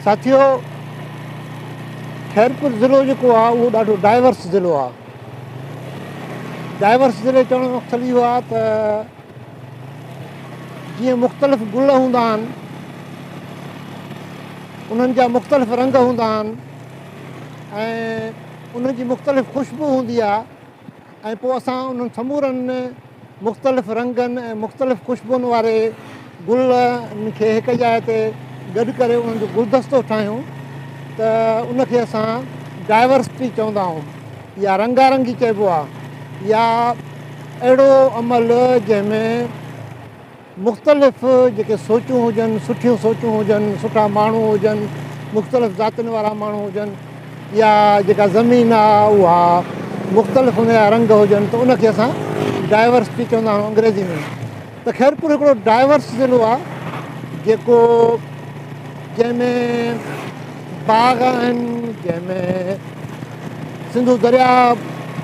ساٿيو خيرپور ضلعو جيڪو آهي اهو ڏاڍو ڊائيورس ضلعو آهي. ڊائيورس ضلعي چوڻ جو مقصد اهو آهي ته جيئن مختلف گل هوندا آهن انهن جا مختلف رنگ هوندا آهن ۽ انهن جي مختلف خوشبو هوندي آهي ۽ پوء اسان انهن سمورن مختلف رنگن ۽ مختلف خوشبوئن واري گلن کي هڪ جاء تي گڏ ڪري انهن جو گلدستو ٺاهيون ته ان کي اسان ڊائيورسٽي چوندا آهيون يا رنگارنگي چئبو آهي يا اهڙو عمل جنهن ۾ مختلف جيڪي سوچون هجن، سٺيون سوچون هجن، سٺا ماڻهو هجن، مختلف ذاتين وارا ماڻهو هجن يا جيڪا زمين آ اها مختلف ان جا رنگ هجن ته ان کي اسان ڊائيورسٽي چوندا آهيون انگريزي ۾ ته خيرپور هڪڙو ڊائيورس ضلعو آ جيڪو جنهن ۾ باغ آهن جنهن ۾ سنڌو درياء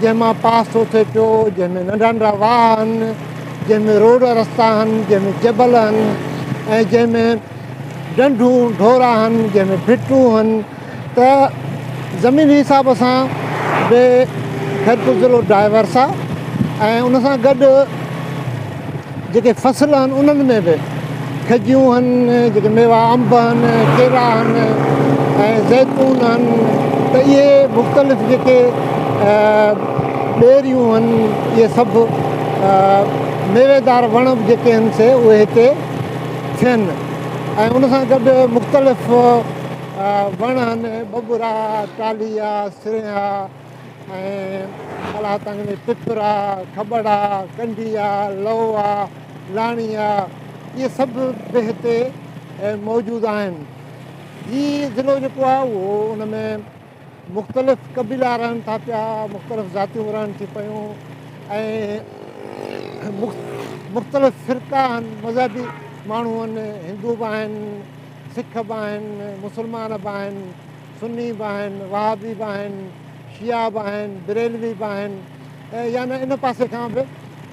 جنهن مان پاس ٿو ٿئي پيو جنهن ۾ ننڍا ننڍا واهه آهن جنهن ۾ روڊ رستا آهن جنهن ۾ جبل آهن ۽ جنهن ۾ ڍنڍون ڍور آهن جنهن ۾ ڀٽون آهن ته زميني حساب سان به خيرپور ضلعو ڊائيورس آهي ۽ ان سان گڏ جيڪي فصل آهن انهن ۾ به کجيون آهن جيڪي ميوا انب آهن ڪيلا آهن ۽ زيتون آهن ته اهي مختلف جيڪي ٻيريون آهن اهي سڀ ميويدار وڻ به جيڪي آهن سي اهي هتي ٿين ۽ ان سان گڏ مختلف وڻ آهن ٻٻر آهي ٽالهي آهي سرهه آهي ۽ الله تنگ ۾ پپر آ، کٻڙ آ، ڪنڊي آ، لئو آ، لاڻي آ، اهي سڀ به هتي موجود آهن. هي ضلعو جيڪو آ اهو ان ۾ مختلف قبيلا رهن ٿا پيا، مختلف ذاتيون رهن ٿي پيون ۽ مختلف فرقا آهن، مذهبي ماڻهو آهن، هندو به آهن، سک به آهن، مسلمان به آهن. سني به آهن، وهابي به آهن، شيعا به آهن، بريلوي به آهن يعني ان پاسي کان به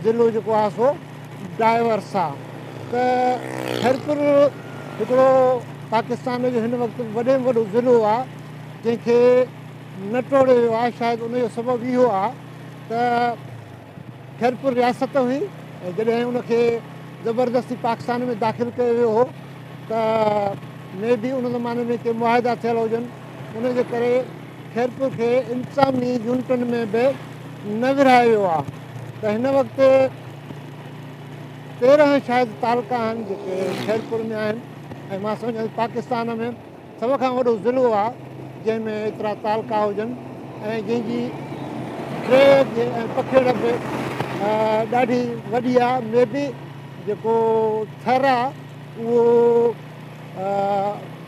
ضلعو جيڪو آهي سو ڊائيورس آهي ته خيرپور هڪڙو پاڪستان جو هن وقت وڏي ۾ وڏو ضلعو آهي جنهن کي نه ٽوڙيو ويو آهي شايد ان جو سبب اهو آهي ته خيرپور رياست هئي ۽ جڏهن ان کي زبردستي پاڪستان ۾ داخل ڪيو ويو هو ته مي بي ان زماني ۾ ڪي معاهدا ٿيل هجن ان جي ڪري خيرپور کي انتظامي يونٽن ۾ به نه ورهايو ويو آهي ته هن وقت 13 شايد تعلقا آهن جيڪي خيرپور ۾ آهن ۽ مان سمجهان ٿو پاڪستان ۾ سڀ کان وڏو ضلعو آهي جنهن ۾ ايترا تعلقا هجن ۽ جنهن جي ڊيگهه ۽ پکيڙ به ڏاڍي وڏي آهي مي بي جيڪو ٿر آهي اهو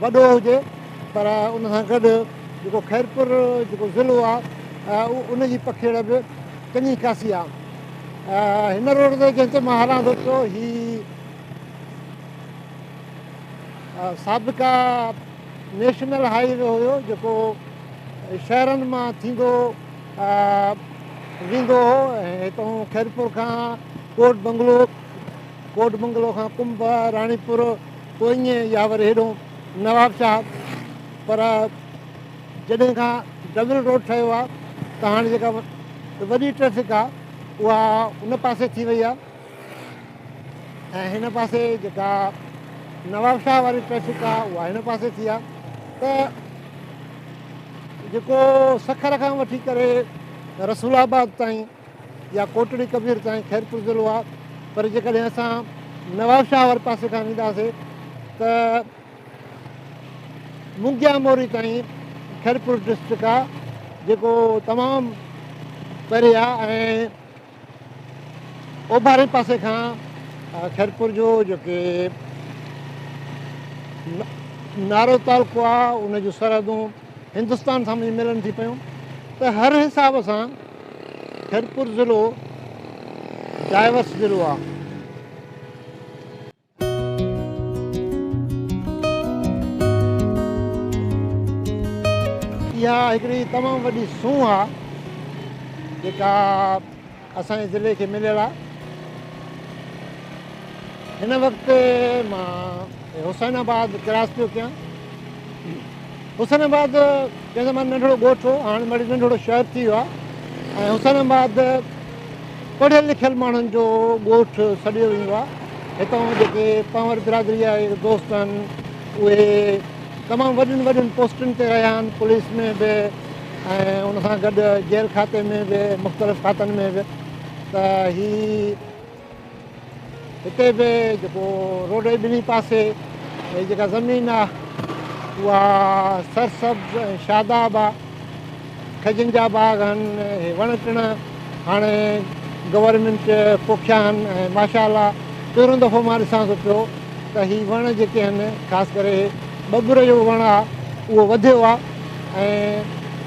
وڏو هجي پر ان سان گڏ جيڪو خيرپور جيڪو ضلعو آهي ان جي پکيڙ به چڱي خاصي آهي. هن روڊ تي جنهن تي مان هلان ٿو پيو هي سابقه نيشنل هائي وي هيو جيڪو شهرن مان ٿيندو ويندو هو ۽ هتان خيرپور کان ڪوٽ بنگلو ڪوٽ بنگلو کان ڪنب، راڻيپور، پوء ائين يا وري هيڏو نوابشاهه پر جڏهن کان ڊبل روڊ ٺهيو آهي ته هاڻي جيڪا وڏي ٽريفڪ آهي اها ان پاسي ٿي وئي آهي ۽ هن پاسي جيڪا نوابشاهه واري ٽريفڪ آهي اها هن پاسي ٿي آهي ته جيڪو سکر کان وٺي ڪري رسول آباد تائين يا ڪوٽڙي ڪبير تائين خيرپور ضلعو آهي پر جيڪڏهن اسان نوابشاهه واري پاسي کان وينداسي ته مونگيا موري تائين خيرپور ڊسٽرڪٽ آهي جيڪو تمام پري آهي ۽ اوڀاري پاسي کان خيرپور جو جيڪي نارو تعلقو آهي ان جون سرحدون هندستان سان وڃي ملن ٿي پيون ته هر حساب سان خيرپور ضلعو ڊائيورس ضلعو آهي. اها هڪڙي تمام وڏي سونهن آهي جيڪا اسان جي ضلعي کي مليل آهي. هن وقت مان حسين آباد ڪراس پيو ڪيان. حسين آباد ڪنهن زماني ننڍڙو ڳوٺ هو، هاڻي مڙئي ننڍڙو شهر ٿي ويو آهي ۽ حسين آباد پڙهيل لکيل ماڻهن جو ڳوٺ سڏيو ويندو آهي. هتان جيڪي پنهور برادري جا دوست آهن اهي تمام وڏين وڏين پوسٽن تي رهيا آهن، پوليس ۾ به ۽ ان سان گڏ جيل کاتي ۾ به، مختلف کاتن ۾ به. ته هي هتي به جيڪو روڊ جي ٻنهي پاسي هي جيڪا زمين آ اها سرسبز ۽ شاداب آ، کجين جا باغ آهن، هي وڻ ٽڻ هاڻي گورنمينٽ پوکيا آهن ۽ ماشاء الله پهريون دفعو مان ڏسان ٿو پيو ته هي وڻ جيڪي آهن خاص ڪري هي ٻٻر جو وڻ آ اهو وڌيو آ ۽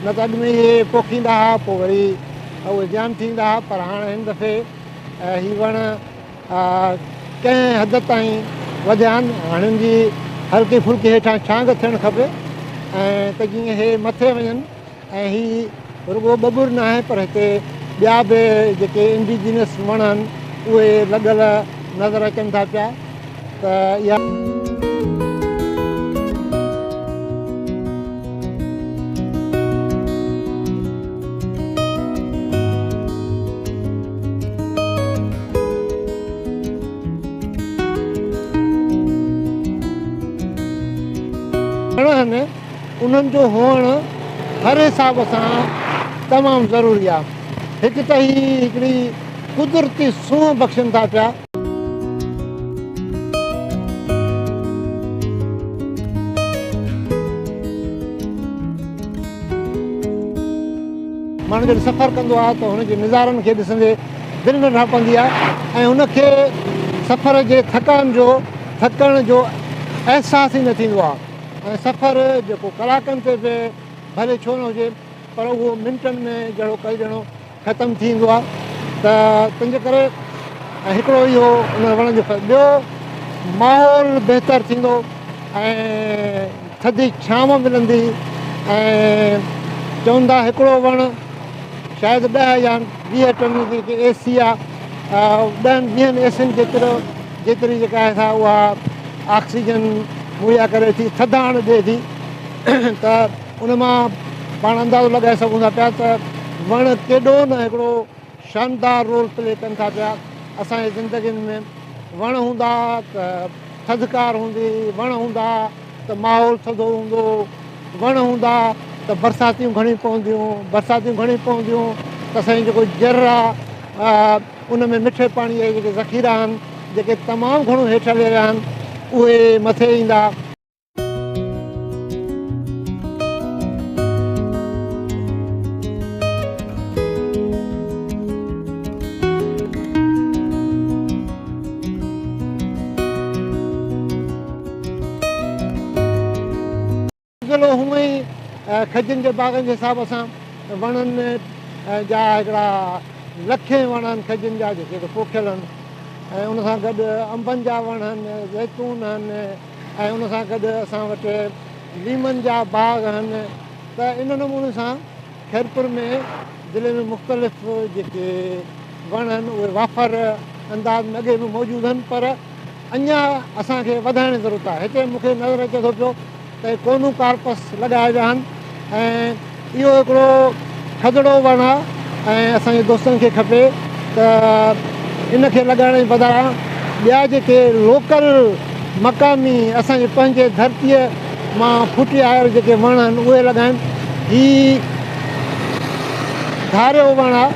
نه ته اڳ ۾ اهي پوکيندا ها پوء وري اهي زيان ٿيندا ها پر هاڻي هن دفعي هي وڻ ڪنهن حد تائين وڌيا آهن. هاڻي هن جي هلڪي ڦلڪي هيٺان ڇانگ ٿيڻ کپي ۽ ته جيئن هي مٿي وڃن. ۽ هي رڳو ٻٻر نه آهي پر هتي ٻيا به جيڪي انڊيجينس وڻ آهن اهي لڳل نظر اچن ٿا پيا ته اها. وڻ آهن انهن جو هئڻ هر حساب سان تمام ضروري آهي. هڪ ته هي هڪڙي قدرتي سونهن بخشين ٿا پيا. ماڻهو جڏهن سفر ڪندو آهي ته هن جي نظارن کي ڏسندي دل نه ڍاپندي آهي ۽ هن کي سفر جي ٿڪان جو ٿڪڻ جو احساس ئي نه ٿيندو آهي ۽ سفر جيڪو ڪلاڪن تي به ڀلي ڇو نه هجي پر اهو منٽن ۾ جهڙو ڪل ڄڻو ختم ٿي ويندو آهي ته تنهنجي ڪري ۽ هڪڙو اهو ان وڻ جو فائدو، ٻيو ماحول بهتر ٿيندو ۽ ٿڌي ڇانو ملندي ۽ چون ٿا هڪڙو وڻ شايد 10 يا 20 ٽن جي جيڪي اي سي آهي 10 20 اي سين جيترو جيتري جيڪا آهي سا اها آڪسيجن مهيا ڪري ٿي، ٿڌاڻ ڏئي ٿي ته ان مان پاڻ اندازو لڳائي سگهون ٿا پيا ته وڻ ڪيڏو نه هڪڙو شاندار رول پلي ڪن ٿا پيا اسان جي زندگين ۾. وڻ هوندا ته ٿڌڪار هوندي، وڻ هوندا ته ماحول ٿڌو هوندو، وڻ هوندا ته برساتيون گهڻيون پونديون، برساتيون گهڻيون پونديون ته اسان جو جيڪو جر آ ان ۾ مٺي پاڻي جا جيڪي ذخيرا آهن جيڪي تمام گهڻو هيٺ هلي ويا آهن اهي مٿي ايندا. ضلعو هونئن ئي کجين جي باغن جي حساب سان وڻن جا هڪڙا لکين وڻ آهن کجين جا جيڪي هتي پوکيل آهن ۽ ان سان گڏ انبن جا وڻ آهن، زيتون آهن ۽ ان سان گڏ اسان وٽ ليمن جا باغ آهن ته ان نموني سان خيرپور ۾ ضلعي ۾ مختلف جيڪي وڻ آهن اهي وافر انداز ۾ اڳي به موجود آهن پر اڃا اسان کي وڌائڻ جي ضرورت آهي. هتي مون کي نظر اچي ٿو پيو ته هي ڪونو ڪارپس لڳايا ويا آهن ۽ اهو هڪڙو کدڙو وڻ آهي ۽ اسان جي دوستن کي کپي ته ان کي لڳائڻ جي بدران ٻيا جيڪي لوڪل مقامي اسان جي پنهنجي ڌرتيء مان ڦٽي آيل جيڪي وڻ آهن اهي لڳائن. هي ڌاريو وڻ آهي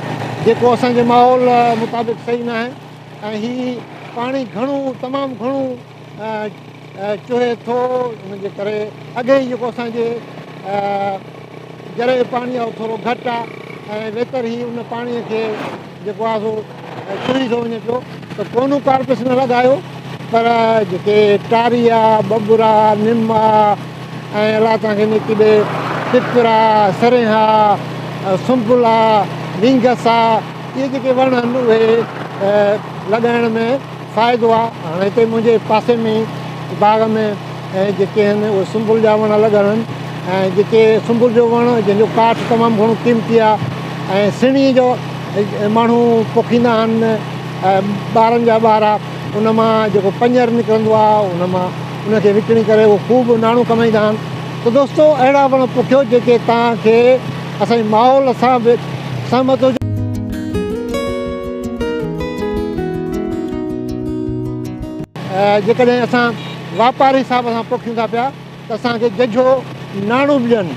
جيڪو اسان جي ماحول مطابق صحيح ناهي. ۽ هي پاڻي گهڻو تمام گهڻو چوهي ٿو ان جي ڪري اڳي ئي جيڪو اسان جي جر جو پاڻي آهي اهو ٿورو گهٽ آهي ۽ ويتر هي ان پاڻي کي جيڪو آهي سو چوهي ٿو وڃي پيو ته ڪونو ڪارپس نه لڳايو پر جيڪي ٽاري آهي ٻٻر آهي نم آهي ۽ الله توهان کي نيڪي ڏي پپر آهي سرينهن آهي سنبل آهي وينگس آهي اهي جيڪي وڻ آهن اهي لڳائڻ ۾ فائدو آهي. هاڻي هتي منهنجي پاسي ۾ ئي باغ ۾ جيڪي آهن اهي سنبل جا وڻ لڳل آهن ۽ جيڪي سنبل جو وڻ جنهن جو ڪاٺ تمام گهڻو قيمتي آهي ۽ سڻي جو ماڻهو پوکيندا آهن ٻارن جا ٻارا ان مان جيڪو پڃر نڪرندو آهي ان مان ان کي وڪڻي ڪري اهو خوب ناڻو ڪمائيندا آهن ته دوستو اهڙا وڻ پوکيو جيڪي توهان کي اسان جي ماحول سان به سهمت هجن. جيڪڏهن اسان واپاري حساب سان پوکيون ٿا پيا ته اسان کي ججهو ناڻو ملين.